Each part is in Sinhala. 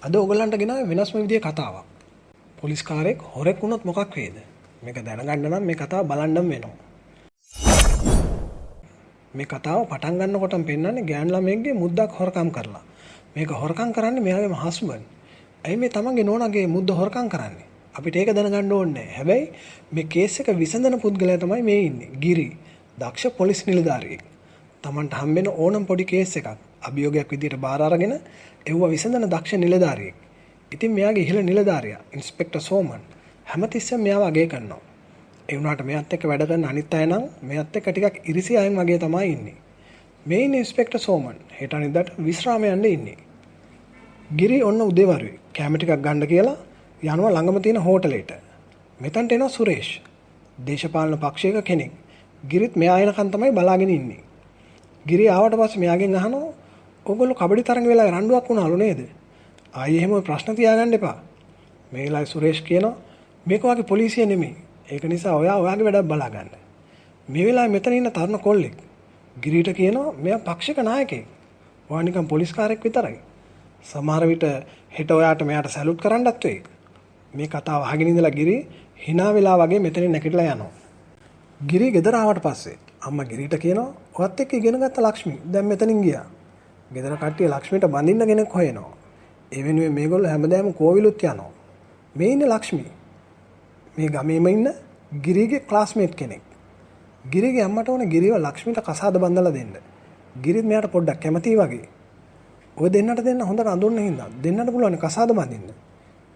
අද ඔයගොල්ලන්ට ගෙනාවේ වෙනස්ම විදිහේ කතාවක්. පොලිස් කාරයෙක් හොරෙක් වුණොත් මොකක් වේද? මේක දැනගන්න නම් මේ කතාව බලන්නම වෙනවා. මේ කතාව පටන් ගන්නකොටම පෙන්වන්නේ ගෑනු ළමයෙක්ගේ මුද්දක් හොරකම් කරලා. මේක හොරකම් කරන්නේ මෙයාගේම හස්බන්ඩ්. ඇයි මේ තමන්ගේ නෝනාගේ මුද්ද හොරකම් කරන්නේ? අපිට ඒක දැනගන්න ඕනේ නැහැ. හැබැයි මේ කේස් එක විසඳන පුද්ගලයා තමයි මේ ඉන්නේ. ගිරි. දක්ෂ පොලිස් නිලධාරියෙක්. තමන්ට හම්බෙන ඕනම පොඩි කේස් එකක් අභියෝගයක් විදියට බාර අරගෙන එව්ව විසඳන දක්ෂ නිලධාරියෙක්. ඉතින් මෙයාගේ ඉහළ නිලධාරියා ඉන්ස්පෙක්ටර් සෝමන් හැමතිස්සෙම මෙයාව අගය කරනවා. ඒ වුණාට මෙයාත් එක්ක වැඩ කරන අනිත් අය නම් මෙයාත් එක්ක ටිකක් ඉරිසියාවෙන් වගේ තමයි ඉන්නේ. මේ ඉන්නේ ඉන්ස්පෙක්ටර් සෝමන් හෙට අනිද්දාට විශ්‍රාම යන්න ඉන්නේ. ගිරි ඔන්න උදේවරුේ කැම ටිකක් ගන්න කියලා යනවා ළඟම තියෙන හෝටලෙට. මෙතනට එනවා සුරේෂ්. දේශපාලන පක්ෂයක කෙනෙක්. ගිරිත් මෙයා එනකන් තමයි බලාගෙන ඉන්නේ. ගිරි ආවට පස්සේ මෙයාගෙන් අහනවා ඔයගොල්ලෝ කබඩි තරඟ වෙලාවේ රණ්ඩුවක් වුණාලු නේද? ආයේ එහෙම ඔය ප්‍රශ්න තියාගන්න එපා. මේ වෙලාවේ සුරේෂ් කියනවා මේක වගේ පොලිසිය නෙමෙයි. ඒක නිසා ඔයා ඔයාගේ වැඩක් බලා ගන්න. මේ වෙලාවේ මෙතන ඉන්න තරුණ කොල්ලෙක් ගිරිට කියනවා මෙයා පක්ෂික නායකයෙක්. ඔයා නිකන් පොලිස් කාරයෙක් විතරයි. සමහර විට හෙට ඔයාට මෙයාට සැලුට් කරන්නත් වෙයි. මේ කතාව අහගෙන ඉඳලා ගිරි හිනා වෙලා වගේ මෙතනින් නැගිටලා යනවා. ගිරි ගෙදර ආවට පස්සේ අම්මා ගිරිට කියනවා ඔයත් එක්ක ඉගෙන ගත්ත ලක්ෂ්මී දැන් මෙතනින් ගියා. ගෙදර කට්ටිය ලක්ෂ්මීට බඳින්න කෙනෙක් හොයනවා. ඒ වෙනුවෙන් මේගොල්ලෝ හැමදාම කෝවිලුත් යනවා. මේ ඉන්නේ ලක්ෂ්මී. මේ ගමේම ඉන්න ගිරිගේ ක්ලාස්මේට් කෙනෙක්. ගිරිගේ අම්මට ඕනේ ගිරිව ලක්ෂ්මීට කසාද බඳලා දෙන්න. ගිරිත් මෙයාට පොඩ්ඩක් කැමතියි වගේ. ඔය දෙන්නට දෙන්න හොඳට අඳුරන හින්දා දෙන්නට පුළුවන් කසාද බඳින්න.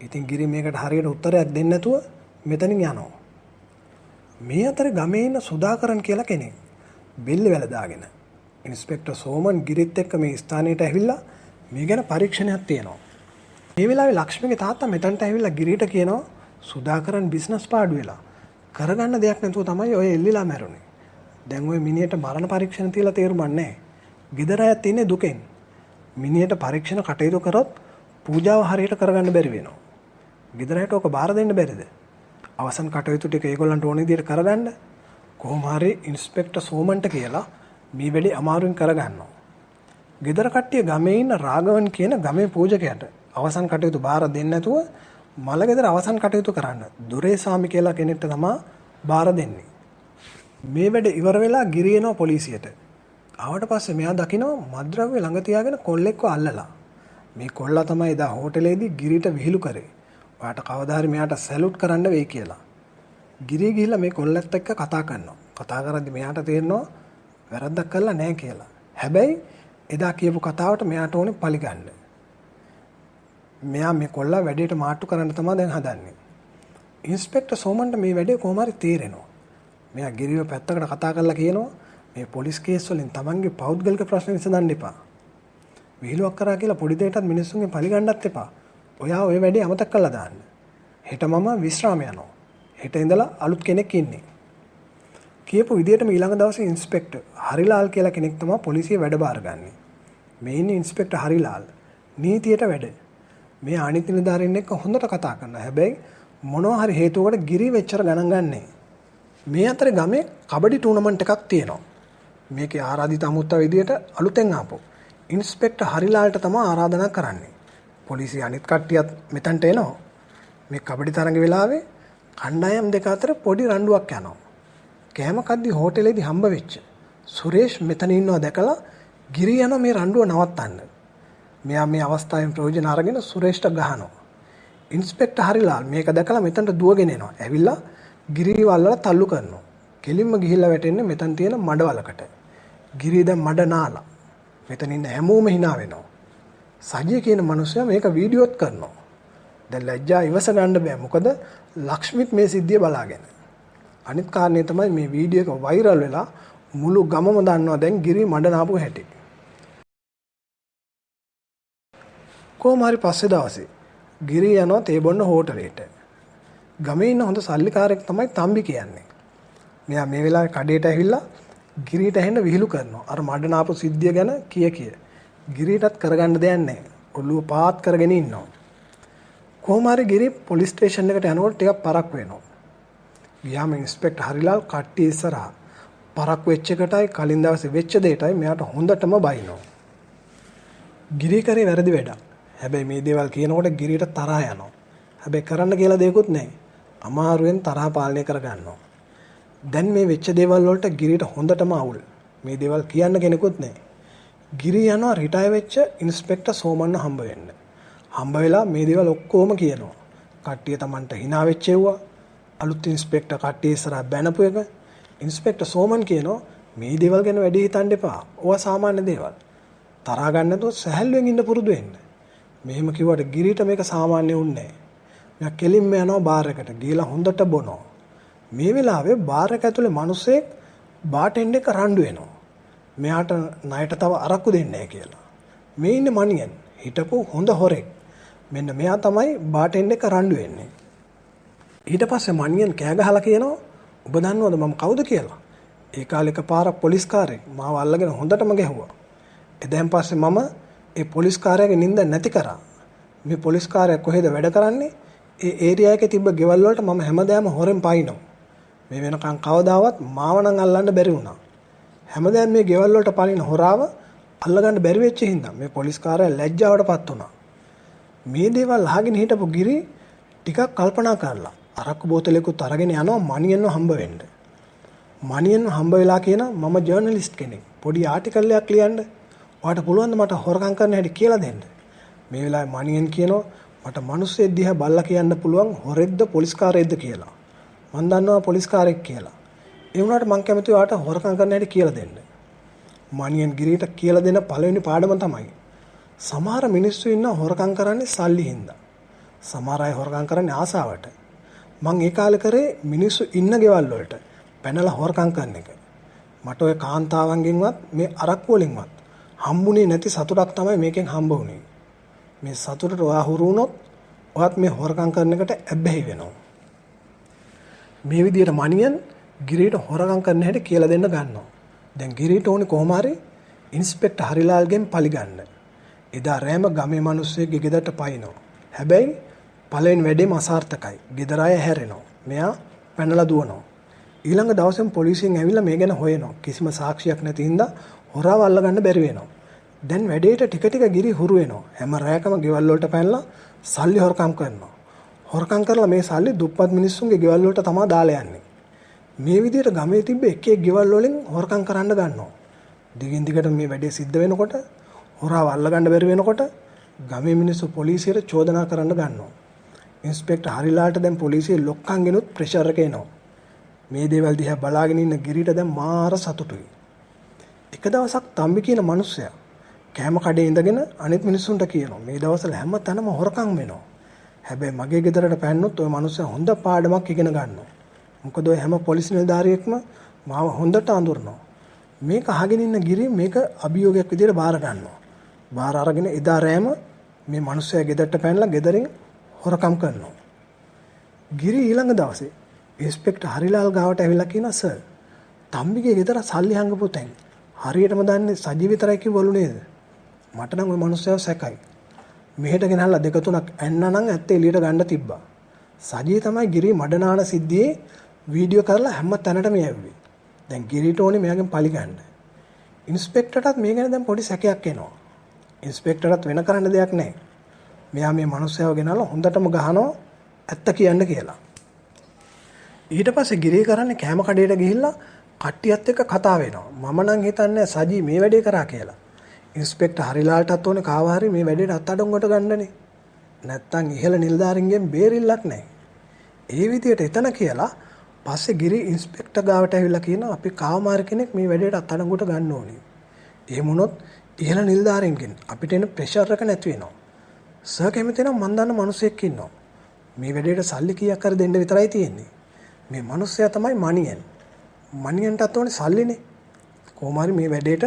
ඉතින් ගිරි මේකට හරියට උත්තරයක් දෙන්න නැතුව මෙතනින් යනවා. මේ අතරේ ගමේ ඉන්න සුධාකරන් කියලා කෙනෙක් බෙල්ල වැල දාගෙන ඉන්ස්පෙක්ටර් සෝමන් ගිරිත් එක්ක මේ ස්ථානයට ඇවිල්ලා මේ ගැන පරීක්ෂණයක් තියෙනවා. මේ වෙලාවේ ලක්ෂ්මීගේ තාත්තා මෙතනට ඇවිල්ලා ගිරිට කියනවා සුධාකරන් බිස්නස් පාඩු වෙලා කරගන්න දෙයක් නැතුව තමයි ඔය එල්ලිලා මැරුණේ. දැන් ඔය මිනිහට මරණ පරීක්ෂණ තියලා තේරුමක් නැහැ. ගෙදර අයත් ඉන්නේ දුකෙන්. මිනිහට පරීක්ෂණ කටයුතු කරොත් පූජාව හරියට කරගන්න බැරි වෙනවා. ගෙදර අයට ඕක බාර දෙන්න බැරිද? අවසන් කටයුතු ටික ඒගොල්ලන්ට ඕන විදියට කරගන්න. කොහොම හරි ඉන්ස්පෙක්ටර් සෝමන්ට කියලා මේ වැඩේ අමාරුවෙන් කරගන්නවා. ගෙදර කට්ටිය ගමේ ඉන්න රාඝවන් කියන ගමේ පූජකයාට අවසන් කටයුතු බාර දෙන්න නැතුව මල ගෙදර අවසන් කටයුතු කරන්න දුරේසාමි කියලා කෙනෙක්ට තමා බාර දෙන්නේ. මේ වැඩ ඉවර වෙලා ගිරි එනවා පොලිසියට. ආවට පස්සේ මෙයා දකිනවා මත්ද්‍රව්‍ය ළඟ තියාගෙන කොල්ලෙක්ව අල්ලලා. මේ කොල්ලා තමයි එදා හෝටලේදී ගිරිට විහිළු කරේ. ඔයාට කවදා හරි මෙයාට සැලුට් කරන්න වෙයි කියලා. ගිරි ගිහිල්ලා මේ කොල්ලත් එක්ක කතා කරනවා. කතා කරද්දි මෙයාට තේරෙනවා වැරද්දක් කරලා නෑ කියලා. හැබැයි එදා කියපු කතාවට මෙයාට ඕනේ පලි ගන්න. මෙයා මේ කොල්ලා වැඩේට මාට්ටු කරන්න තමයි දැන් හදන්නේ. ඉන්ස්පෙක්ටර් සෝමන්ට මේ වැඩේ කොහොම හරි තේරෙනවා. මෙයා ගිරිව පැත්තකට කතා කරලා කියනවා මේ පොලිස් කේස් වලින් තමන්ගේ පෞද්ගලික ප්‍රශ්න විසඳන්න එපා. විහිළුවක් කරා කියලා පොඩි දෙයකටත් මිනිස්සුන්ගෙන් පලි ගන්නත් එපා. ඔයා ඔය වැඩේ අමතක කරලා දාන්න. හෙට මම විශ්‍රාම යනවා. හෙට ඉඳලා අලුත් කෙනෙක් ඉන්නේ. කියපු විදියටම ඊළඟ දවසේ ඉන්ස්පෙක්ටර් හරිලාල් කියලා කෙනෙක් තමයි පොලිසිය වැඩ බාරගන්නේ. මේ ඉන්නේ ඉන්ස්පෙක්ටර් හරිලාල්. නීතියට වැඩ. මේ අනිත් නිලධාරීන් එක්ක හොඳට කතා කරනවා. හැබැයි මොනවා හරි හේතුවකට ගිරි වෙච්චර ගණන් ගන්නෑ. මේ අතරේ ගමේ කබඩි ටූර්නමන්ට් එකක් තියෙනවා. මේකේ ආරාධිත අමුත්තා විදියට අලුතෙන් ආපු ඉන්ස්පෙක්ටර් හරිලාල්ට තමයි ආරාධනා කරන්නේ. පොලිසිය අනිත් කට්ටියත් මෙතනට එනවා. මේ කබඩි තරඟ වෙලාවේ කණ්ඩායම් දෙක අතර පොඩි රණ්ඩුවක් යනවා. කෑම කද්දි හෝටලේදී හම්බ වෙච්ච සුරේෂ් මෙතන ඉන්නවා දැකලා ගිරි යනවා මේ රණ්ඩුව නවත්තන්න. මෙයා මේ අවස්ථාවෙන් ප්‍රයෝජන අරගෙන සුරේෂ්ට ගහනවා. ඉන්ස්පෙක්ටර් හරිලාල් මේක දැකලා මෙතනට දුවගෙන එනවා. ඇවිල්ලා ගිරිව අල්ලලා තල්ලු කරනවා. කෙලින්ම ගිහිල්ලා වැටෙන්නේ මෙතන තියෙන මඩවලකට. ගිරි දැන් මඩ නාලා. මෙතන ඉන්න හැමෝම හිනා වෙනවා. සජිය කියන මනුස්සයා මේක වීඩියෝත් කරනවා. දැන් ලැජ්ජා ඉවස ගන්න බෑ. මොකද ලක්ෂ්මිත් මේ සිද්ධිය බලාගෙන. අනිත් කාරණේ තමයි මේ වීඩියෝ එක වෛරල් වෙලා මුළු ගමම දන්නවා දැන් ගිරි මඩ නාපු හැටි. කොහොම හරි පස්සේ දවසේ ගිරි යනවා තේ බොන්න හෝටලේට. ගමේ ඉන්න හොඳ සල්ලිකාරයෙක් තමයි තම්බි කියන්නේ. මෙයා මේ වෙලාවේ කඩේට ඇවිල්ලා ගිරිට ඇහෙන්න විහිළු කරනවා. අර මඩ නාපු සිද්ධිය ගැන කිය කිය. ගිරිටත් කරගන්න දෙයක් නැහැ. ඔළුව පාත් කරගෙන ඉන්නවා. කොහොම හරි ගිරි පොලිස් ස්ටේෂන් එකට යනකොට ටිකක් පරක් වෙනවා. ගියාම ඉන්ස්පෙක්ටර් හරිලාල් කට්ටිය ඉස්සරහා පරක් වෙච්ච එකටයි කලින් දවසේ වෙච්ච දෙයටයි මෙයාට හොඳටම බයිනවා. ගිරි කරේ වැරදි වැඩක්. හැබැයි මේ දේවල් කියනකොට ගිරියට තරහා යනවා. හැබැයි කරන්න කියලා දෙයක්වත් නැහැ. අමාරුවෙන් තරහා පාලනය කරගන්නවා. දැන් මේ වෙච්ච දේවල් වලට ගිරියට හොඳටම අවුල්. මේ දේවල් කියන්න කෙනෙකුත් නැහැ. ගිරි යනවා රිටයර් වෙච්ච ඉන්ස්පෙක්ටර් සෝමන්න හම්බ වෙන්න. හම්බ වෙලා මේ දේවල් ඔක්කොම කියනවා. කට්ටිය Tamanට හිනා වෙච්ච එව්වා. අලුත් ඉන්ස්පෙක්ටර් කට්ටිය ඉස්සරහා බැනපු එක. ඉන්ස්පෙක්ටර් සෝමන් කියනවා මේ දේවල් ගැන වැඩි හිතන්න එපා. ඕවා සාමාන්‍ය දේවල්. තරහා ගන්න නැතුව සැහැල්ලුවෙන් ඉන්න පුරුදු වෙන්න. මෙහෙම කිව්වට ගිරිට මේක සාමාන්‍ය වුන්නේ නැහැ. මෙයා කෙලින්ම යනවා බාර් එකට. ගිහලා හොඳට බොනවා. මේ වෙලාවේ බාර් එක ඇතුලේ මිනිස්සෙක් බාටෙන්ඩර් එක රණ්ඩු වෙනවා. මෙයාට ණයට තව අරක්කු දෙන්නේ නැහැ කියලා. මේ ඉන්නේ මණියන්. හිටපු හොඳ හොරෙක්. මෙන්න මෙයා තමයි බාටෙන්ඩර් එක රණ්ඩු වෙන්නේ. ඊට පස්සේ මණියන් කෑ ගහලා කියනවා ඔබ දන්නවද මම කවුද කියලා? ඒ කාලේ එකපාරක් පොලිස් කාරයෙක් මාව අල්ලගෙන හොඳටම ගැහුවා. එදැන් පස්සේ මම ඒ පොලිස් කාරයාගේ නින්ද නැති කරා. මේ පොලිස් කාරයා කොහෙද වැඩ කරන්නේ? ඒ ඒරියා එකේ තිබ්බ ගෙවල් වලට මම හැමදාම හොරෙන් පයින්නවා. මේ වෙනකන් කවදාවත් මාව නම් අල්ලන්න බැරි වුණා. හැමදාම මේ ගෙවල් වලට පනින හොරාව අල්ලගන්න බැරි වෙච්ච හින්දා මේ පොලිස් කාරයා ලැජ්ජාවටපත් වුණා. මේ දේවල් අහගෙන හිටපු ගිරි ටිකක් කල්පනා කරලා අරක්කු බෝතලයකුත් අරගෙන යනවා මණියන්ව හම්බ වෙන්න. මණියන්ව හම්බ වෙලා කියනවා මම ජර්නලිස්ට් කෙනෙක්. පොඩි ආටිකල් එකක් ලියන්න. ඔයාට පුළුවන් ද මට හොරකම් කරන්න හැටි කියලා දෙන්න? මේ වෙලාවේ මණියන් කියනවා මට මිනිස්සෙක් දිහා බලලා කියන්න පුළුවන් හොරෙක්ද පොලිස් කාරයෙක්ද කියලා. මං දන්නවා පොලිස් කාරයෙක් කියලා. ඒ වුණාට මං කැමතියි ඔයාට හොරකම් කරන්න හැටි කියලා දෙන්න. මණියන් ගිරියට කියලා දෙන පළවෙනි පාඩම තමයි සමහර මිනිස්සු ඉන්නවා හොරකම් කරන්නේ සල්ලි හින්දා. සමහර අය හොරකම් කරන්නේ ආසාවට. මං ඒ කාලේ කරේ මිනිස්සු ඉන්න ගෙවල් වලට පැනලා හොරකම් කරන එක. මට ඔය කාන්තාවන්ගෙන්වත් මේ අරක්කු වලින්වත් හම්බුනේ නැති සතුටක් තමයි මේකෙන් හම්බ වුනේ. මේ සතුටට ඔයා හුරු වුණොත් ඔයත් මේ හොරකම් කරන එකට ඇබ්බැහි වෙනවා. මේ විදියට මණියන් ගිරියට හොරකම් කරන හැටි කියලා දෙන්න ගන්නවා. දැන් ගිරියට ඕනේ කොහොම හරි ඉන්ස්පෙක්ටර් හරිලාල්ගෙන් පලි ගන්න. එදා රෑම ගමේ මිනිස්සුගේ ගෙදරට පයින්නවා. හැබැයි පළවෙනි වැඩේම අසාර්ථකයි. ගෙදර අය හැරෙනවා. මෙයා පැනලා දුවනවා. ඊළඟ දවසේම පොලිසියෙන් ඇවිල්ලා මේ ගැන හොයනවා. කිසිම සාක්ෂියක් නැති හින්දා හොරාව අල්ලගන්න බැරි වෙනවා. දැන් වැඩේට ටික ටික ගිරි හුරු වෙනවා. හැම රැයකම ගෙවල් වලට පැනලා සල්ලි හොරකම් කරනවා. හොරකම් කරලා මේ සල්ලි දුප්පත් මිනිස්සුන්ගේ ගෙවල් වලට තමා දාලා යන්නේ. මේ විදිහට ගමේ තිබ්බ එක එක ගෙවල් වලින් හොරකම් කරන්න ගන්නවා. දිගින් දිගට මේ වැඩේ සිද්ධ වෙනකොට හොරාව අල්ලගන්න බැරි වෙනකොට ගමේ මිනිස්සු පොලිසියට චෝදනා කරන්න ගන්නවා. ඉන්ස්පෙක්ටර් හරිලාට දැන් පොලිසියේ ලොක්කන්ගෙනුත් ප්‍රෙෂර් එක එනවා. මේ දේවල් දිහා බලාගෙන ඉන්න ගිරිට දැන් මාර සතුටුයි. එක දවසක් තම්බි කියන මිනිස්සයා කෑම කඩේ ඉඳගෙන අනිත් මිනිස්සුන්ට කියනවා මේ දවස්වල හැම තැනම හොරකම් වෙනවා. හැබැයි මගේ ගෙදරට පැන්නොත් ඔය මිනිස්සයා හොඳ පාඩමක් ඉගෙන ගන්නවා. මොකද ඔය හැම පොලිස් නිලධාරියෙක්ම මාව හොඳට අඳුරනවා. මේක අහගෙන ඉන්න ගිරි මේක අභියෝගයක් විදියට බාර ගන්නවා. බාර අරගෙන එදා රෑම මේ මිනිස්සයා ගෙදරට පැනලා ගෙදරින් හොරකම් කරනවා. ගිරි ඊළඟ දවසේ ඉන්ස්පෙක්ටර් හරිලාල් ගාවට ඇවිල්ලා කියනවා සර් තම්බිගේ ගෙදර සල්ලි හංගපු තැන් හරියටම දන්නේ සජී විතරයි කිව්වලු නේද? මට නම් ඔය මිනිස්සයාව සැකයි. මෙහෙට ගෙනහල්ලා දෙක තුනක් ඇන්නා නම් ඇත්ත එළියට ගන්න තිබ්බා. සජී තමයි ගිරි මඩනාන සිද්ධියේ වීඩියෝ කරලා හැම තැනටම යැව්වේ. දැන් ගිරිට ඕනේ මෙයාගෙන් පලි ගන්න. ඉන්ස්පෙක්ටර්ටත් මේ ගැන දැන් පොඩි සැකයක් එනවා. ඉන්ස්පෙක්ටර්ටත් වෙන කරන්න දෙයක් නැහැ. මෙයා මේ මිනිස්සයාව ගෙනල්ලා හොඳටම ගහනවා ඇත්ත කියන්න කියලා. ඊට පස්සේ ගිරේ කරන්නේ කෑම කඩේට ගිහිල්ලා කට්ටියත් එක්ක කතා වෙනවා. මම නම් හිතන්නේ සජී මේ වැඩේ කරා කියලා. ඉන්ස්පෙක්ටර් හරිලාල්ටත් ඕනේ කාව හරි මේ වැඩේට අත්අඩංගුවට ගන්නනේ. නැත්තම් ඉහළ නිලධාරීන්ගෙන් බේරිල්ලක් නැහැ. ඒ විදියට එතන කියලා පස්සේ ගිරි ඉන්ස්පෙක්ටර් ගාවට ඇවිල්ලා කියනවා අපි කාව මාර කෙනෙක් මේ වැඩේට අත්අඩංගුවට ගන්න ඕනේ. එහෙම වුණොත් ඉහළ නිලධාරීන්ගෙන් අපිට එන ප්‍රෙෂර් එක නැති වෙනවා. සර් කැමති නම් මන් දන්න මිනිහෙක් ඉන්නවා. මේ වැඩේට සල්ලි කීයක් හරි දෙන්න විතරයි තියෙන්නේ. මේ මිනිස්සයා තමයි මණියන්. මණියන්ටත් ඕනේ සල්ලිනේ. කොහොම හරි මේ වැඩේට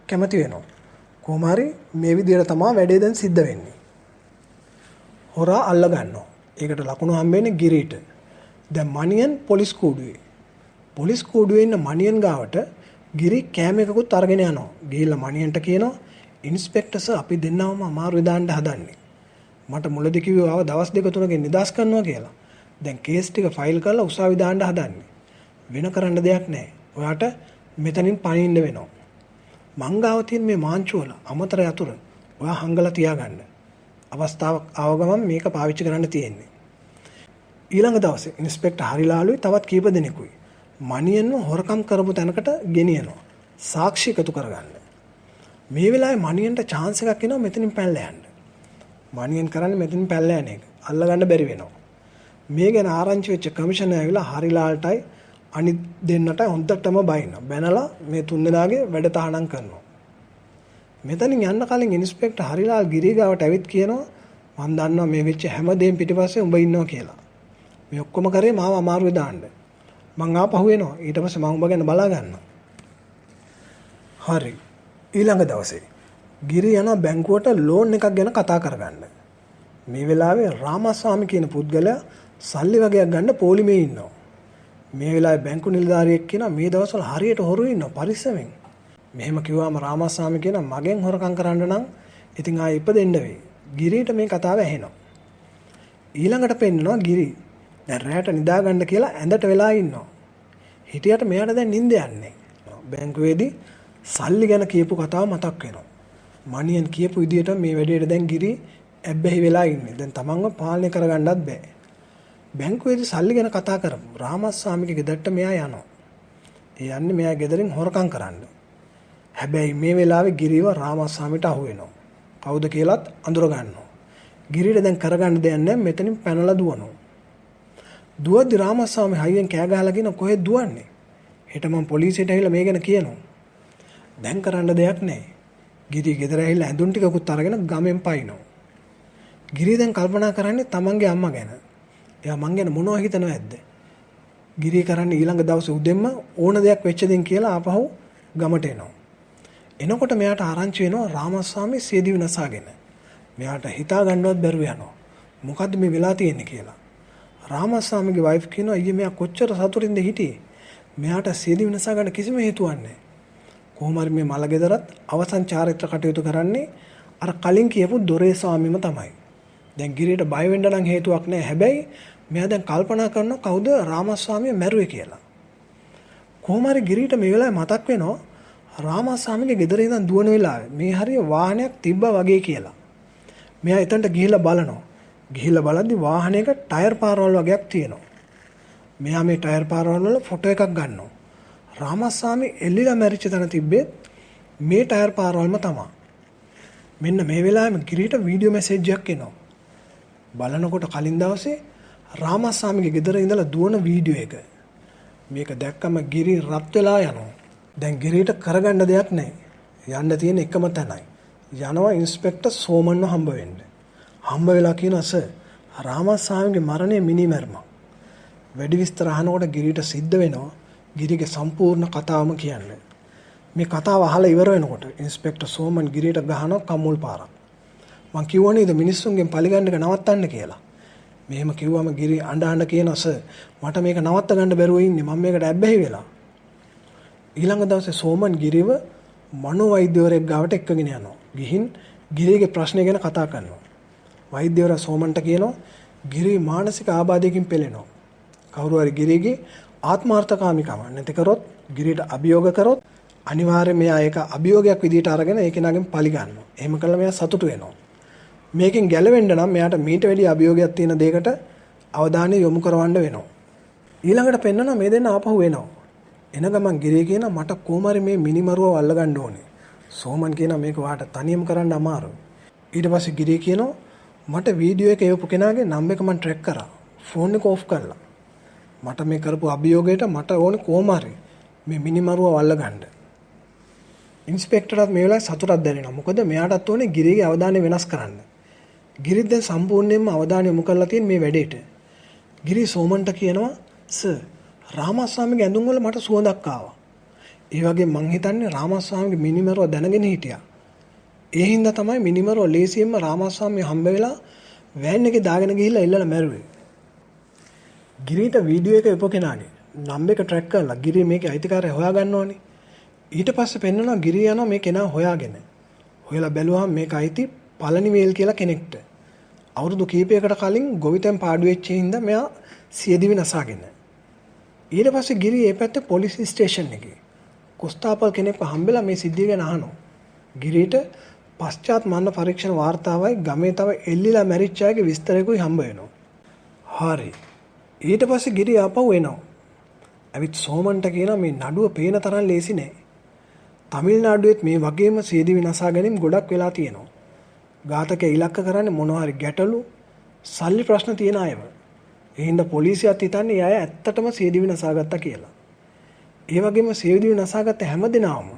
කැමති වෙනවා. කොහොම හරි මේ විදියට තමයි වැඩේ දැන් සිද්ධ වෙන්නේ. හොරා අල්ල ගන්නවා. ඒකට ලකුණු හම්බෙන්නේ ගිරිට. දැන් මණියන් පොලිස් කූඩුවේ. පොලිස් කූඩුවේ ඉන්න මණියන් ගාවට ගිරි කෑම එකකුත් අරගෙන යනවා. ගිහිල්ලා මණියන්ට කියනවා ඉන්ස්පෙක්ටර් සර් අපි දෙන්නවම අමාරුවේ දාන්න හදන්නේ. මට මුලදී කිව්වේ ආව දවස් දෙක තුනකින් නිදාස් කරනවා කියලා. දැන් කේස් ටික ෆයිල් කරලා උසාවි දාන්න හදන්නේ. වෙන කරන්න දෙයක් නැහැ. ඔයාට මෙතනින් පණින්න වෙනවා. මං ගාව තියෙන මේ මාංචු වල අමතර යතුරු ඔයා හංගලා තියාගන්න. අවස්ථාවක් ආව ගමන් මේක පාවිච්චි කරන්න තියෙන්නේ. ඊළඟ දවසේ ඉන්ස්පෙක්ටර් හරිලාලුයි තවත් කීප දෙනෙකුයි මණියන්ව හොරකම් කරපු තැනකට ගෙනියනවා. සාක්ෂි එකතු කරගන්න. මේ වෙලාවේ මණියන්ට චාන්ස් එකක් එනවා මෙතනින් පැනලා යන්න. මණියන් කරන්නේ මෙතනින් පැනලා යන එක. අල්ලගන්න බැරි වෙනවා. මේ ගැන ආරංචි වෙච්ච කමිෂනර් ඇවිල්ලා හරිලාල්ටයි අනිත් දෙන්නටයි හොඳටම බයිනවා. බැනලා මේ තුන් දෙනාගේ වැඩ තහනම් කරනවා. මෙතනින් යන්න කලින් ඉන්ස්පෙක්ටර් හරිලාල් ගිරි ගාවට ඇවිත් කියනවා මං දන්නවා මේ වෙච්ච හැම දෙයක්ම පිටිපස්සේ උඹ ඉන්නවා කියලා. මේ ඔක්කොම කරේ මාව අමාරුවේ දාන්න. මං ආපහු එනවා. ඊට පස්සේ මං උඹ ගැන බලා ගන්නවා. හරි. ඊළඟ දවසේ ගිරි යනවා බැංකුවට ලෝන් එකක් ගැන කතා කරගන්න. මේ වෙලාවේ රාමස්වාමි කියන පුද්ගලයා සල්ලි වගයක් ගන්න පොලිමේ ඉන්නවා. මේ වෙලාවේ බැංකු නිලධාරියෙක් කියනවා මේ දවස්වල හරියට හොරු ඉන්නවා පරිස්සමෙන්. මෙහෙම කිව්වම රාමස්වාමි කියනවා මගෙන් හොරකම් කරන්න නම් ඉතින් ආයෙ ඉපදෙන්න වෙයි. ගිරිට මේ කතාව ඇහෙනවා. ඊළඟට පෙන්නනවා ගිරි දැන් රැයට නිදා ගන්න කියලා ඇඳට වෙලා ඉන්නවා. හිටියට මෙයාට දැන් නිින්ද යන්නේ. බැංකුවේදී සල්ලි ගැන කියපු කතාව මතක් වෙනවා. මණියන් කියපු විදියට මේ වැඩේට දැන් ගිරි ඇබ්බැහි වෙලා ඉන්නේ. දැන් තමන්ව පාලනය කරගන්නත් බෑ. බැංකුවේදී සල්ලි ගැන කතා කරමු. රාමස්වාමිගේ ගෙදරට මෙයා යනවා. ඒ යන්නේ මෙයා ගෙදරින් හොරකම් කරන්න. හැබැයි මේ වෙලාවේ ගිරිව රාමස්වාමිට අහු වෙනවා. කවුද කියලාත් අඳුර ගන්නවා. ගිරිට දැන් කරගන්න දෙයක් නැහැ. මෙතනින් පැනලා දුවනවා. දුවද්දි රාමස්වාමි හයියෙන් කෑ ගහලා කියන කොහෙද දුවන්නේ? හෙට මං පොලිසියට ඇවිල්ලා මේ ගැන කියනවා. දැන් කරන්න දෙයක් නැහැ. ගිරි ගෙදර ඇවිල්ලා ඇඳුම් ටිකකුත් අරගෙන ගමෙන් පයින්නවා. ගිරි දැන් කල්පනා කරන්නේ තමන්ගේ අම්මා ගැන. එයා මං ගැන මොනව හිතනවද ඇද්ද? ගිරි කරන්නේ ඊළඟ දවසේ උදෙන්ම ඕන දෙයක් වෙච්ච දෙන් කියලා ආපහු ගමට එනවා. එනකොට මෙයාට ආරංචි වෙනවා රාමස්වාමි සියදිවි නසාගෙන. මෙයාට හිතා ගන්නවත් බැරුව යනවා. මොකද්ද මේ වෙලා තියෙන්නේ කියලා. රාමස්වාමිගේ වයිෆ් කියනවා අයියේ මෙයා කොච්චර සතුටින්ද හිටියේ. මෙයාට සියදිවි නසා ගන්න කිසිම හේතුවක් නැහැ. කොහොම හරි මේ මල ගෙදරත් අවසන් චාරිත්‍ර කටයුතු කරන්නේ අර කලින් කියපු දොරේ ස්වාමීම තමයි. දැන් ගිරියට බය වෙන්න නම් හේතුවක් නැහැ. හැබැයි මෙයා දැන් කල්පනා කරනවා කවුද රාමස්වාමිය මැරුවේ කියලා. කොහොම හරි ගිරියට මේ වෙලාවේ මතක් වෙනවා රාමස්වාමිගේ ගෙදර ඉඳන් දුවන වෙලාවේ මේ හරිය වාහනයක් තිබ්බා වගේ කියලා. මෙයා එතනට ගිහිල්ලා බලනවා. ගිහිල්ලා බලද්දි වාහනයක ටයර් පාරවල් වගේක් තියෙනවා. මෙයා මේ ටයර් පාරවල් වල ෆොටෝ එකක් ගන්නවා. රාමස්වාමි එල්ලිලා මැරිච්ච තැන තිබ්බේ මේ ටයර් පාරවල්ම තමයි. මෙන්න මේ වෙලාවෙම ගිරිට වීඩියෝ මැසේජ් එකක් එනවා. බලනකොට කලින් දවසේ රාමස්වාමිගේ ගෙදර ඉඳලා දුවන වීඩියෝ එක. මේක දැක්කම ගිරි රත් වෙලා යනවා. දැන් ගිරිට කරගන්න දෙයක් නැහැ. යන්න තියෙන එකම තැනයි. යනවා ඉන්ස්පෙක්ටර් සෝමන්ව හම්බ වෙන්න. හම්බ වෙලා කියනවා සර් රාමස්වාමිගේ මරණය මිනිමැරුමක්. වැඩි විස්තර අහනකොට ගිරිට සිද්ධ වෙනවා ගිරිගේ සම්පූර්ණ කතාවම කියන්න. මේ කතාව අහලා ඉවර වෙනකොට ඉන්ස්පෙක්ටර් සෝමන් ගිරියට ගහනවා කම්මුල් පාරක්. මං කිව්වා නේද මිනිස්සුන්ගෙන් පලිගන්න එක නවත්තන්න කියලා. මෙහෙම කිව්වම ගිරි අඬ අඬ කියනවා සර් මට මේක නවත්ත ගන්න බැරුව ඉන්නේ මම මේකට ඇබ්බැහි වෙලා. ඊළඟ දවසේ සෝමන් ගිරිව මනෝවෛද්‍යවරයෙක් ගාවට එක්කගෙන යනවා. ගිහින් ගිරිගේ ප්‍රශ්නය ගැන කතා කරනවා. වෛද්‍යවරයා සෝමන්ට කියනවා ගිරි මානසික ආබාධයකින් පෙළෙනවා. කවුරු හරි ගිරිගේ ආත්මාර්ථකාමීකම නැති කරොත් ගිරිට අභියෝග කරොත් අනිවාර්යයෙන් මෙයා ඒක අභියෝගයක් විදිහට අරගෙන ඒ කෙනාගෙන් පලි ගන්නවා. එහෙම කළා මෙයා සතුටු වෙනවා. මේකෙන් ගැලවෙන්න නම් මෙයාට මීට වැඩි අභියෝගයක් තියෙන දෙයකට අවධානය යොමු කරවන්න වෙනවා. ඊළඟට පෙන්නනවා මේ දෙන්න ආපහු එනවා. එන ගමන් ගිරිය කියනවා මට කොහොම හරි මේ මිනිමරුවව අල්ලගන්න ඕනේ. සෝමන් කියනවා මේක ඔයාට තනියම කරන්න අමාරුයි. ඊට පස්සේ ගිරිය කියනවා මට වීඩියෝ එක එවපු කෙනාගේ නම්බර් එක මං ට්‍රැක් කරා. ෆෝන් එක ඕෆ් කරලා. මට මේ කරපු අභියෝගයට මට ඕනේ කොහොම හරි මේ මිනිමරුවව අල්ලගන්න. ඉන්ස්පෙක්ටර්ටත් මේ වෙලාවේ සතුටක් දැනෙනවා. මොකද මෙයාටත් ඕනේ ගිරිගේ අවධානය වෙනස් කරන්න. ගිරිත් දැන් සම්පූර්ණයෙන්ම අවධානය යොමු කරලා තියෙන මේ වැඩේට. ගිරි සෝමන්ට කියනවා සර් රාමස්වාමිගේ ඇඳුම් වල මට සුවඳක් ආවා. ඒ වගේ මං හිතන්නේ රාමස්වාමිගේ මිනිමරුව දැනගෙන හිටියා. ඒ හින්දා තමයි මිනිමරුව ලේසියෙන්ම රාමස්වාමී හම්බ වෙලා වෑන් එකේ දාගෙන ගිහිල්ලා එල්ලලා මැරුවේ. ගිරිට වීඩියෝ එක එපෝ කෙනාගේ නම්බර් එක ට්‍රැක් කරලා ගිරි මේකේ අයිතිකාරය හොයාගන්න ඕනේ. ඊට පස්සේ පෙන්නනවා ගිරි යනවා මේ කෙනා හොයාගෙන. හොයලා බැලුවාම මේක අයිති පළනිවේල් කියලා කෙනෙක්ට. අවුරුදු කීපයකට කලින් ගොවිතැන් පාඩු වෙච්ච හින්දා මෙයා සියදිවි නසාගෙන. ඊට පස්සේ ගිරි ඒ පැත්තේ පොලිස් ස්ටේෂන් එකේ කොස්තාපල් කෙනෙක්ව හම්බෙලා මේ සිද්ධිය ගැන අහනවා. ගිරිට පශ්චාත් මරණ පරීක්ෂණ වාර්තාවයි ගමේ තව එල්ලිලා මැරිච්ච අයගේ විස්තරයකුයි හම්බ වෙනවා. හරි. ඊට පස්සේ ගිරි ආපහු එනවා. ඇවිත් සෝමන්ට කියනවා මේ නඩුව පේන තරම් ලේසි නෑ. තමිල්නාඩුවෙත් මේ වගේම සියදිවි නසා ගැනීම ගොඩක් වෙලා තියෙනවා. ඝාතකයා ඉලක්ක කරන්නේ මොනවා හරි ගැටලු, සල්ලි ප්‍රශ්න තියෙන අයව. ඒ හින්දා පොලිසියත් හිතන්නේ ඒ අය ඇත්තටම සියදිවි නසාගත්තා කියලා. ඒ වගේම සියදිවි නසාගත්ත හැම දෙනාම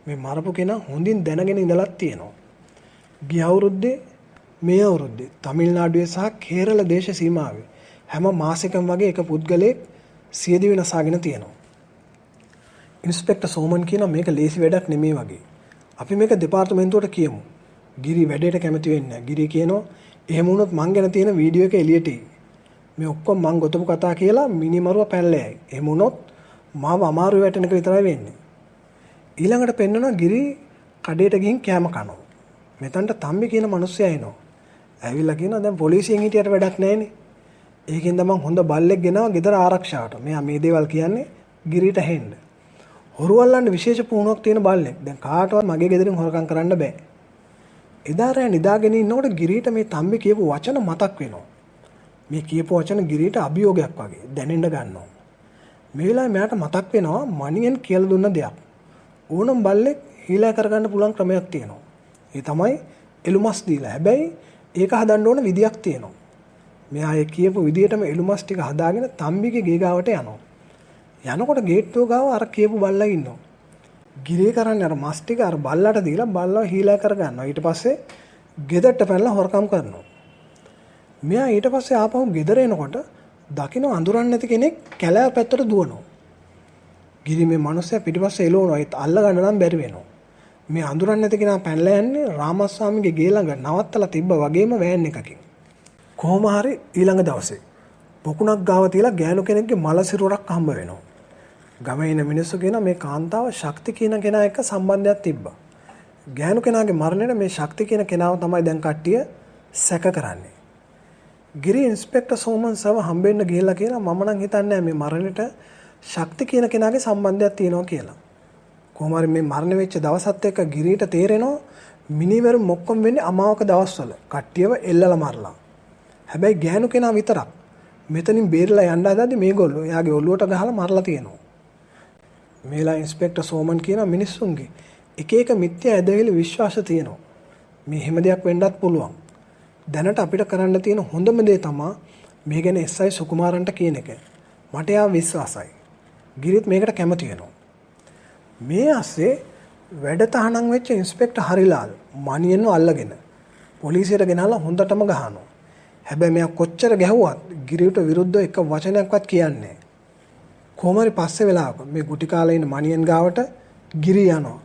මේ මරපු කෙනා හොඳින් දැනගෙන ඉඳලත් තියෙනවා. ගිය අවුරුද්දේ මේ අවුරුද්දේ තමිල්නාඩුවේ සහ කේරළ දේශ සීමාවේ හැම මාසෙකම වගේ එක පුද්ගලයෙක් සියදිවි නසාගෙන තියෙනවා. ඉන්ස්පෙක්ටර් සෝමන් කියනවා මේක ලේසි වැඩක් නෙමෙයි වගේ. අපි මේක දෙපාර්තමේන්තුවට කියමු. ගිරි වැඩේට කැමති වෙන්නේ නැහැ. ගිරි කියනවා එහෙම වුණොත් මං ගැන තියෙන වීඩියෝ එක එළියට එයි. මේ ඔක්කොම මං ගොතපු කතා කියලා මිනිමරුව පැනලා යයි. එහෙම වුණොත් මාව අමාරුවේ වැටෙන එක විතරයි වෙන්නේ. ඊළඟට පෙන්නනවා ගිරි කඩේට ගිහින් කෑම කනවා. මෙතනට තම්බි කියන මිනිස්සයා එනවා. ඇවිල්ලා කියනවා දැන් පොලිසියෙන් හිටියට වැඩක් නැහැනේ. ඒකෙන්ද මං හොඳ බල්ලෙක් ගෙනාවා ගෙදර ආරක්ෂාවට. මෙයා මේ දේවල් කියන්නේ ගිරිට ඇහෙන්න. හොරු අල්ලන්න විශේෂ පුහුණුවක් තියෙන බල්ලෙක්. දැන් කාටවත් මගේ ගෙදරින් හොරකම් කරන්න බෑ. එදා රෑ නිදාගෙන ඉන්නකොට ගිරිට මේ තම්බි කියපු වචන මතක් වෙනවා. මේ කියපු වචන ගිරිට අභියෝගයක් වගේ දැනෙන්න ගන්නවා. මේ වෙලාවේ මෙයාට මතක් වෙනවා මණියෙන් කියලා දුන්න දෙයක්. ඕනම බල්ලෙක් හීලා කරගන්න පුළුවන් ක්‍රමයක් තියෙනවා. ඒ තමයි එළුමස් දීලා. හැබැයි ඒක හදන්න ඕන විදියක් තියෙනවා. මෙයා ඒ කියපු විදියටම එළුමස් ටික හදාගෙන තම්බිගේ ගේ ගාවට යනවා. යනකොට ගේට්ටුව ගාව අර කියපු බල්ලා ඉන්නවා. ගිරේ කරන්නේ අර මස් ටික අර බල්ලාට දීලා බල්ලව හීලා කරගන්නවා. ඊට පස්සේ ගෙදරට පැනලා හොරකම් කරනවා. මෙයා ඊට පස්සේ ආපහු ගෙදර එනකොට දකින්න අඳුරන්නේ නැති කෙනෙක් කැලෑව පැත්තට දුවනවා. ගිරි මේ මනුස්සයා පිටිපස්සේ එළවනවා. ඒත් අල්ල ගන්න නම් බැරි වෙනවා. මේ අඳුරන්නේ නැති කෙනා පැනලා යන්නේ රාමස්වාමිගේ ගේ ළඟ නවත්තලා තිබ්බ වගේම වෑන් එකකින්. කොහොම හරි ඊළඟ දවසේ පොකුණක් ගාව තියලා ගෑනු කෙනෙක්ගේ මල සිරුරක් හම්බ වෙනවා. ගමේ ඉන්න මිනිස්සු කියනවා මේ කාන්තාව ශක්ති කියන කෙනා එක්ක සම්බන්ධයක් තිබ්බා. ගෑනු කෙනාගේ මරණයට මේ ශක්ති කියන කෙනාව තමයි දැන් කට්ටිය සැක කරන්නේ. ගිරි ඉන්ස්පෙක්ටර් සෝමන් සව හම්බෙන්න ගිහිල්ලා කියනවා මම නම් හිතන්නේ මේ මරණයට ශක්ති කියන කෙනාගේ සම්බන්ධයක් තියෙනවා කියලා. කොහොම හරි මේ මරණ වෙච්ච දවසත් එක්ක ගිරිට තේරෙනවා මිනිමරුම් ඔක්කොම වෙන්නේ අමාවක දවස්වල කට්ටියව එල්ලලා මරලා. හැබැයි ගෑනු කෙනා විතරක් මෙතනින් බේරලා යන්න හදද්දි මේගොල්ලෝ එයාගේ ඔළුවට ගහලා මරලා තියෙනවා. මේලා ඉන්ස්පෙක්ටර් සෝමන් කියන මිනිස්සුන්ගේ එක එක මිත්‍යා ඇදහිලි විශ්වාස තියෙනවා. මේ හැම දෙයක් වෙන්නත් පුළුවන්. දැනට අපිට කරන්න තියෙන හොඳම දේ තමා මේ ගැන එස්.අයි. සුකුමාරන්ට කියන එක. මට එයා විශ්වාසයි. ගිරිත් මේකට කැමති වෙනවා. මේ ASCII වැඩ තහනම් වෙච්ච ඉන්ස්පෙක්ටර් හරිලාල් මණියන්ව අල්ලගෙන පොලිසියට ගෙනහලා හොඳටම ගහනවා. හැබැයි මෙයා කොච්චර ගැහුවත් ගිරියට විරුද්ධව එක වචනයක්වත් කියන්නේ නැහැ. කොහොම හරි පස්සේ වෙලාවක මේ ගුටි කාලේ ඉන්න මණියන් ගාවට ගිරි යනවා.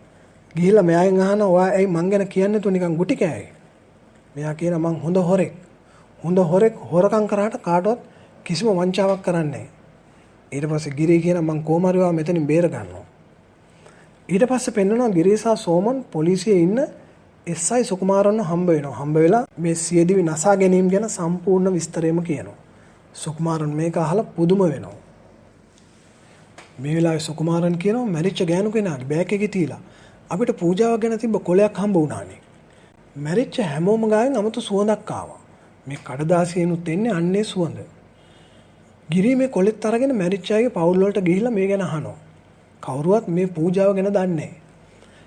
ගිහිල්ලා මෙයාගෙන් අහනවා ඔයා ඇයි මං ගැන කියන්නේ නැතුව නිකන් ගුටි කෑවේ? මෙයා කියනවා මං හොඳ හොරෙක්. හොඳ හොරෙක් හොරකම් කරාට කාටවත් කිසිම වංචාවක් කරන්නේ නැහැ. ඊට පස්සේ ගිරි කියනවා මං කොහොම හරි ඔයා මෙතනින් බේර ගන්නවා. ඊට පස්සේ පෙන්නනවා ගිරි සහ සෝමන් පොලිසියේ ඉන්න එස්.අයි. සුකුමාරන්ව හම්බ වෙනවා. හම්බ වෙලා මේ සියදිවි නසා ගැනීම ගැන සම්පූර්ණ විස්තරයම කියනවා. සුකුමාරන් මේක අහලා පුදුම වෙනවා. මේ වෙලාවේ සුකුමාරන් කියනවා මැරිච්ච ගෑනු කෙනාගේ බෑග් එකේ තියලා අපිට පූජාවක් ගැන තිබ්බ කොලයක් හම්බ වුණානේ. මැරිච්ච හැමෝම ගාවෙන් අමුතු සුවඳක් ආවා. මේ කඩදාසියෙනුත් එන්නේ අන්නේ සුවඳ. ගිරි මේ කොලෙත් අරගෙන මැරිච්ච අයගේ පවුල් වලට ගිහිල්ලා මේ ගැන අහනවා. කවුරුවත් මේ පූජාව ගැන දන්නේ නැහැ.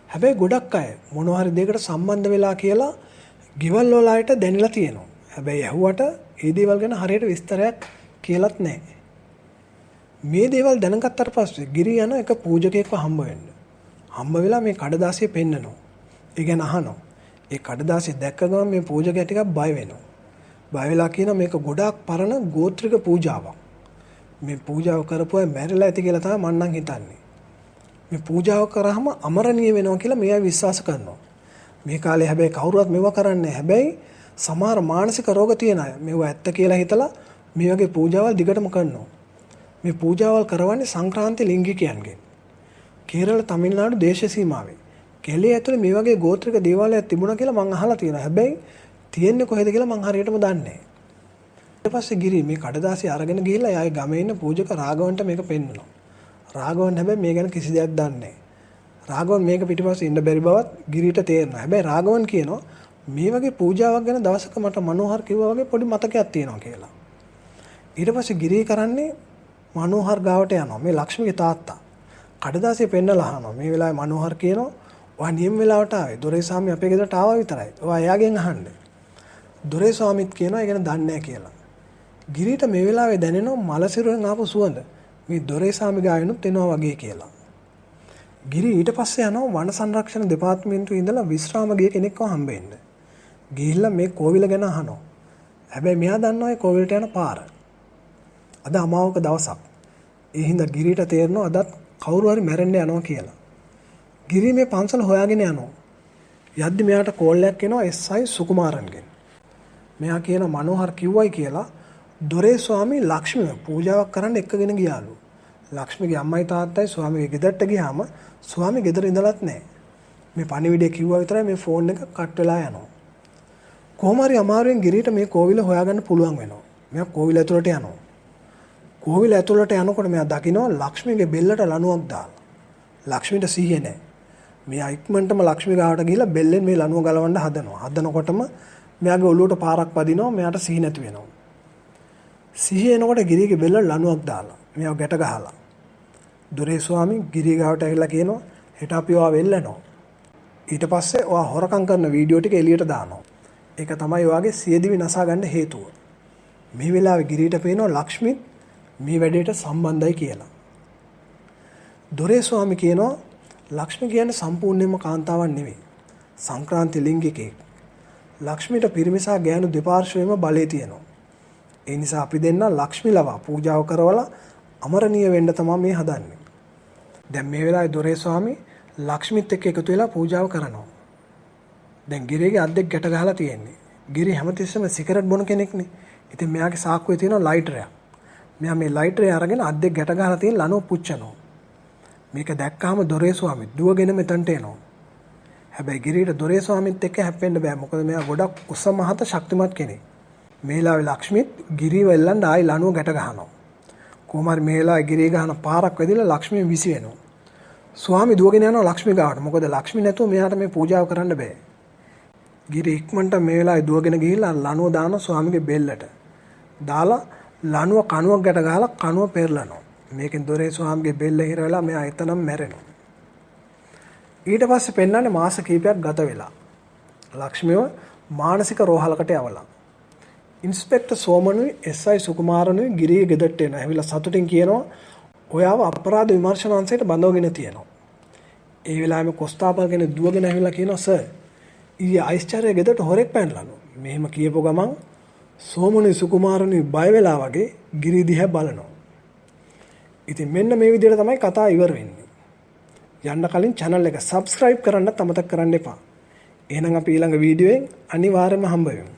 හැබැයි ගොඩක් අය මොනවා හරි දෙයකට සම්බන්ධ වෙලා කියලා ගෙවල් වල අයට දැනিলা තියෙනවා. හැබැයි ඇහුවට ඒ දේවල් ගැන හරියට විස්තරයක් කියලත් නැහැ. මේ දේවල් දැනගත්තට පස්සේ ගිරි යන එක පූජකයෙක්ව හම්බ වෙන්න. හම්බ වෙලා මේ කඩදාසිය පෙන්නනවා. ඒ ගැන අහනවා. ඒ කඩදාසිය දැක්ක ගමන් මේ පූජකයා ටිකක් බය වෙනවා. බය වෙලා කියනවා මේක ගොඩාක් පරණ ගෝත්‍රික පූජාවක්. මේ පූජාව කරපු අය මැරිලා ඇති කියලා තමයි මං නම් හිතන්නේ. මේ පූජාව කරාම අමරණීය වෙනවා කියලා මේ අය විශ්වාස කරනවා. මේ කාලේ හැබැයි කවුරුවත් මේවා කරන්නේ නැහැ. හැබැයි සමහර මානසික රෝග තියෙන අය මේවා ඇත්ත කියලා හිතලා මේ වගේ පූජාවල් දිගටම කරනවා. මේ පූජාවල් කරවන්නේ සංක්‍රාන්ති ලිංගිකයන්ගෙන්. කේරළ තමිල්නාඩු දේශ සීමාවේ කැලේ ඇතුලේ මේ වගේ ගෝත්‍රික දේවාලයක් තිබුණා කියලා මං අහලා තියෙනවා. හැබැයි තියෙන්නේ කොහෙද කියලා මං හරියටම දන්නේ නැහැ. ඊට පස්සේ ගිරි මේ කඩදාසිය අරගෙන ගිහිල්ලා එයාගේ ගමේ ඉන්න පූජක රාඝවන්ට මේක පෙන්නනවා. රාඝවන් හැබැයි මේ ගැන කිසි දෙයක් දන්නේ නැහැ. රාඝවන් මේක පිටිපස්සේ ඉන්න බැරි බවත් ගිරිට තේරෙනවා. හැබැයි රාඝවන් කියනවා මේ වගේ පූජාවක් ගැන දවසක මට මනෝහර් කිව්වා වගේ පොඩි මතකයක් තියෙනවා කියලා. ඊට පස්සේ ගිරී කරන්නේ මනෝහර් ගාවට යනවා. මේ ලක්ෂ්මිගේ තාත්තා. කඩදාසිය පෙන්නලා අහනවා. මේ වෙලාවේ මනෝහර් කියනවා ඔයා නියම වෙලාවට ආවේ. දොරේ ස්වාමී අපේ ගෙදරට ආවා විතරයි. ඔයා එයාගෙන් අහන්න. දොරේ ස්වාමීත් කියනවා ඒ ගැන දන්නේ නැහැ කියලා. ගිරීට මේ වෙලාවේ දැනෙනවා මල සිරුරෙන් ආපු සුවඳ මේ දොරේ ස්වාමී ගාවිනුත් එනවා වගේ කියලා. ගිරි ඊට පස්සේ යනවා වන සංරක්ෂණ දෙපාර්තමේන්තුවේ ඉඳලා විශ්‍රාම ගිය කෙනෙක්ව හම්බෙන්න. ගිහිල්ලා මේ කෝවිල ගැන අහනවා. හැබැයි මෙයා දන්නවා ඒ කෝවිලට යන පාර. අද අමාවක දවසක්. ඒ හින්දා ගිරිට තේරෙනවා අදත් කවුරු හරි මැරෙන්න යනවා කියලා. ගිරි මේ පන්සල හොයාගෙන යනවා. යද්දි මෙයාට කෝල් එකක් එනවා SI සුකුමාරන්ගෙන්. මෙයා කියන මනෝහර් කිව්වයි කියලා දොරේ ස්වාමී ලක්ෂ්මිව පූජාවක් කරන්න එක්කගෙන ගියාලු. ලක්ෂ්මිගේ අම්මයි තාත්තයි ස්වාමීගේ ගෙදරට ගියාම ස්වාමී ගෙදර ඉඳලත් නැහැ. මේ පණිවිඩය කිව්වා විතරයි මේ ෆෝන් එක කට් වෙලා යනවා. කොහොම හරි අමාරුවෙන් ගිරිට මේ කෝවිල හොයාගන්න පුළුවන් වෙනවා. මෙයා කෝවිල ඇතුළට යනවා. කෝවිල ඇතුළට යනකොට මෙයා දකිනවා ලක්ෂ්මිගේ බෙල්ලට ලණුවක් දාලා. ලක්ෂ්මිට සිහිය නැහැ. මෙයා ඉක්මනටම ලක්ෂ්මි ගාවට ගිහිල්ලා බෙල්ලෙන් මේ ලණුව ගලවන්න හදනවා. හදනකොටම මෙයාගේ ඔළුවට පාරක් වදිනවා. මෙයාට සිහි නැති වෙනවා. සිහිය එනකොට ගිරිගේ බෙල්ලට ලණුවක් දාලා මෙයාව ගැට ගහලා. දොරේ ස්වාමී ගිරිය ගාවට ඇවිල්ලා කියනවා හෙට අපි ඔයාව එල්ලනවා. ඊට පස්සේ ඔයා හොරකම් කරන වීඩියෝ ටික එළියට දානවා. ඒක තමයි ඔයාගේ සියදිවි නසා ගන්න හේතුව. මේ වෙලාවේ ගිරියට පේනවා ලක්ෂ්මී මේ වැඩේට සම්බන්ධයි කියලා. දොරේ ස්වාමී කියනවා ලක්ෂ්මී කියන්නේ සම්පූර්ණයෙන්ම කාන්තාවක් නෙවෙයි. සංක්‍රාන්ති ලිංගිකයෙක්. ලක්ෂ්මීට පිරිමි සහ ගෑනු දෙපාර්ශ්වයේම බලය තියෙනවා. ඒ නිසා අපි දෙන්න ලක්ෂ්මී ලවා පූජාව කරවලා අමරණීය වෙන්න තමයි මේ හදන්නේ. දැන් මේ වෙලාවේ දොරේ ස්වාමී ලක්ෂ්මීත් එක්ක එකතු වෙලා පූජාව කරනවා. දැන් ගිරිගේ අත් දෙක ගැට ගහලා තියෙන්නේ. ගිරි හැමතිස්සෙම සිගරට් බොන කෙනෙක්නේ. ඉතින් මෙයාගේ සාක්කුවේ තියෙන ලයිටරයක්. මෙයා මේ ලයිටරය අරගෙන අත් දෙක ගැට ගහලා තියෙන ලණුව පුච්චනවා. මේක දැක්කහම දොරේ ස්වාමී දුවගෙන මෙතනට එනවා. හැබැයි ගිරිට දොරේ ස්වාමීත් එක්ක හැප්පෙන්න බෑ. මොකද මෙයා ගොඩක් උස මහත ශක්තිමත් කෙනෙක්. මේ වෙලාවේ ලක්ෂ්මීත් ගිරිව එල්ලන්න ආයි ලණුව ගැට ගහනවා. කොහොම හරි මේ වෙලාවේ ගිරිය ගහන පාරක් වැදිලා ලක්ෂ්මී විසි වෙනවා. ස්වාමී දුවගෙන යනවා ලක්ෂ්මී ගාවට. මොකද ලක්ෂ්මී නැතුව මෙයාට මේ පූජාව කරන්න බෑ. ගිරි ඉක්මනට මේ වෙලාවේ දුවගෙන ගිහිල්ලා ලණුව දානවා ස්වාමීගේ බෙල්ලට. දාලා ලණුව කණුවක් ගැට ගහලා කණුව පෙරලනවා. මේකෙන් දොරේ ස්වාමීගේ බෙල්ල හිර වෙලා මෙයා එතනම මැරෙනවා. ඊට පස්සේ පෙන්වන්නේ මාස කිහිපයක් ගත වෙලා. ලක්ෂ්මීව මානසික රෝහලකට යවලා. ඉන්ස්පෙක්ටර් සෝමනුයි SI සුකුමාරනුයි ගිරිගේ ගෙදරට එනවා. ඇවිල්ලා සතුටින් කියනවා ඔයාව අපරාධ විමර්ශන අංශයට බඳවගෙන තියෙනවා. ඒ වෙලාවෙම කොස්තාපල් කෙනෙක් දුවගෙන ඇවිල්ලා කියනවා සර් ඊයේ අයිස්චාර්ය ගෙදරට හොරෙක් පැනලාලු. මෙහෙම කියපු ගමන් සෝමනුයි සුකුමාරනුයි බය වෙලා වගේ ගිරි දිහා බලනවා. ඉතින් මෙන්න මේ විදිහට තමයි කතාව ඉවර වෙන්නේ. යන්න කලින් channel එක subscribe කරන්නත් අමතක කරන්න එපා. එහෙනම් අපි ඊළඟ වීඩියෝෙන් අනිවාර්යයෙන්ම හම්බ වෙමු.